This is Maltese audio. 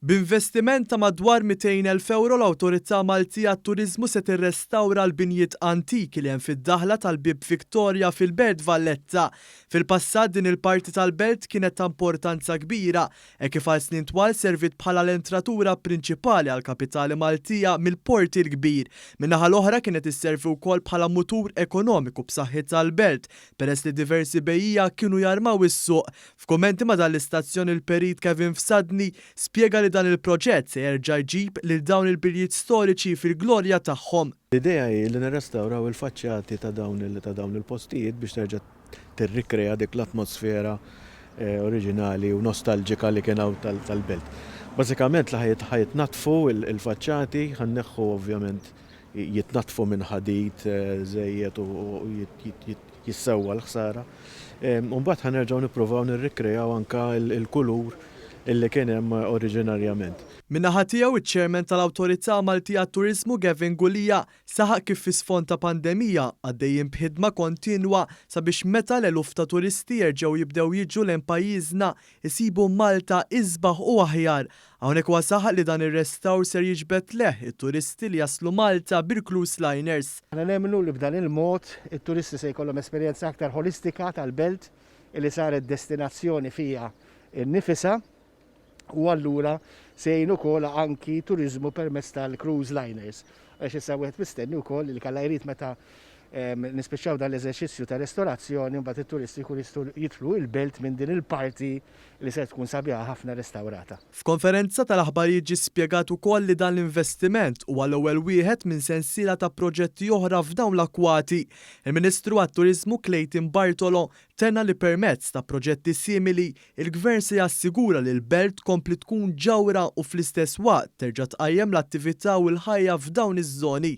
B'investiment ta' madwar 200,000 ewro l-Awtorità Maltija għat-Turiżmu se tirrestawra l-binjiet antiki li hemm fid-daħla tal-Bieb Victoria fil-Belt Valletta. Fil-passat din il-parti tal-belt kienet ta' importanza kbira hekk kif għal snin twal serviet bħala l-entratura prinċipali għall-kapitali Maltija mill-Port il-Kbir. Min-naħa l-oħra kienet isservi wkoll bħala mutur ekonomiku b'saħħitha għall-belt peress li diversi bejjiegħa kienu jarmaw is-suq. F'kummenti ma' dan l-istazzjon il-Perit Kevin Fsadni spjega li dan il-proġett se jerġa' jġib lil dawn il-biljiet storiċi fil-glorja tagħhom. L-idea hi li nirrestawraw il-faċċati ta' dawn ta' dawn il-postijiet biex terġa' tirrikrea dik l-atmosfera oriġinali u nostalġika li kien hawn tal-belt. Bażikament li ħa jitnaddfu l-faċċati, ħa nneħħu ovvjament jitnaddfu minn ħadid żejjed u jissewwa l-ħsara. U mbagħad ħa nerġgħu nippruvaw nirrikreaw anke l-kulur illi kien hemm oriġinarjament. Min-naħa tiegħu, iċ-Chairman tal-Awtorità Maltija għat-Turiżmu Gavin Gulia saħaq kif fi sfond ta' pandemija għaddejjin b'ħidma kontinwa sabiex meta l-eluf ta' turisti jerġgħu jibdew jiġu lejn pajjiżna jsibu Malta isbaħ u aħjar. Hawnhekk huwa saħaq li dan ir-restawr ser jiġbed lejh it-turisti li jaslu Malta bil-cruise liners. Aħna nemmnu li b'dan il-mod it-turisti se jkollhom esperjenza aktar ħolistika tal-belt li saret destinazzjoni fiha nnifisha u allura se jgħin ukoll anki turiżmu permezz tal-cruise liners. Għaliex issa wieħed mistenni wkoll li Alla jrid meta nispiċċaw dan l-eżerċizzju ta' restorazzjoni mbagħad it-turisti jkunu jistgħu jidħlu il-belt minn din il-parti li se tkun sabiħa ħafna restawrata. F'konferenza tal-aħbarijiet ġie spjegat ukoll li dan l-investiment huwa l-ewwel wieħed minn sensiela ta' proġetti oħra f'dawn l-akkwati. Il-Ministru għat-Turiżmu Clayton Bartolo tenna li permezz ta' proġetti simili, il-Gvern se jassigura li l-belt tkompli tkun ġawhra u fl-istess waqt terġa' tqajjem l-attività u l-ħajja f'dawn iż-żoni.